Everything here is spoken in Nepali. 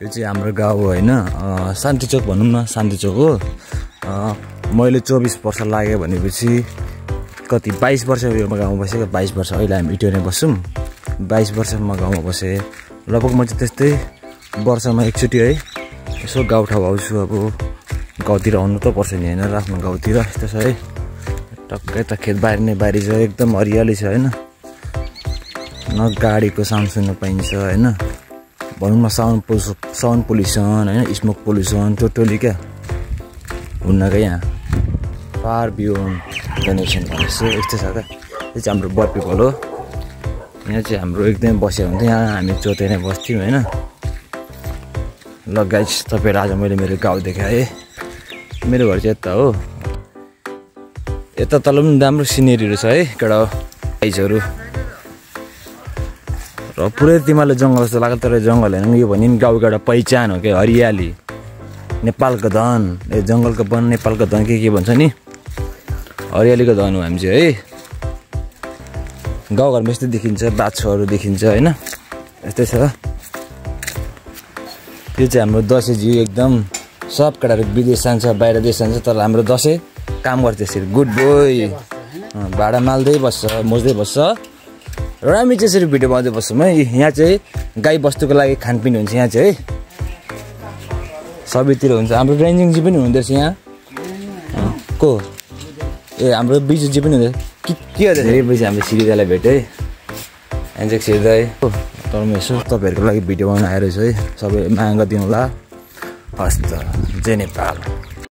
यो चाहिँ हाम्रो गाउँ हो हैन, शान्ति चोक भनौँ न, शान्ति चोक हो। मैले 24 वर्ष लाग्यो भनेपछि कति 22 वर्ष यो गाउँमा बसेको, 22 वर्ष। अहिले हामी इटोने बस्छौँ, 22 वर्षमा गाउँमा बसेँ। लगभग म चाहिँ त्यस्तै वर्षमा एकचोटि है यसो गाउँ ठाउँ आउँछु। अब गाउँतिर आउनु त पर्छ नि हैन, आफ्नो गाउँतिर यस्तो छ है। टक्कै त खेत बारी छ, एकदम हरियाली छ हैन, न गाडीको साउन्ड सुन्न पाइन्छ हैन। भनौँ न साउन्ड पोल्युसन हैन, स्मोक पोल्युसन टोटली क्या हुन्न क्या यहाँ। फार बियोन्ड द नेसन भनेपछि यस्तो छ क्या। यो चाहिँ हाम्रो बर पिपल हो। यहाँ चाहिँ हाम्रो एकदमै बस्यो हुन्थ्यो, यहाँ हामी चोते नै बस्थ्यौँ हैन। ल गाइस, तपाईँहरू आज मैले मेरो गाउँ देखाएँ। मेरो घर चाहिँ यता हो, यता तल पनि राम्रो सिनेरीहरू छ है, केटा गाइसहरू। र पुरै तिमीलाई जङ्गल जस्तो लाग्छ, तर जङ्गल होइन यो भने नि गाउँको एउटा पहिचान हो क्या, हरियाली नेपालको धन। ए जङ्गलको वन नेपालको धन के भन्छ नि, हरियालीको धन हो हामी चाहिँ है। गाउँघरमा यस्तै देखिन्छ, बाछोहरू देखिन्छ होइन, यस्तै छ। यो चाहिँ हाम्रो दसैँ जिउ, एकदम सब केटाहरू विदेश जान्छ, बाहिर देश जान्छ, तर हाम्रो दसैँ काम गर्छ यसरी गुड बोय, भाडा माल्दै बस्छ, मोज्दै बस्छ। र हामी चाहिँ यसरी भिडियो बनाउँदै बस्छौँ है। यहाँ चाहिँ गाई बस्तुको लागि खानपिन हुन्छ यहाँ चाहिँ है, सबैतिर हुन्छ। हाम्रो रेन्जिङजी पनि हुँदो रहेछ यहाँ को, ए हाम्रो बिजुजी पनि हुँदो के हो धेरै पछि हाम्रो सिरिदालाई भेट्यो है, यहाँ चाहिँ सिरिदाई। तर म यसो तपाईँहरूको लागि भिडियो बनाउनु आएर है, सबै माया गरिदिनु होला। हस् त, जय नेपाल।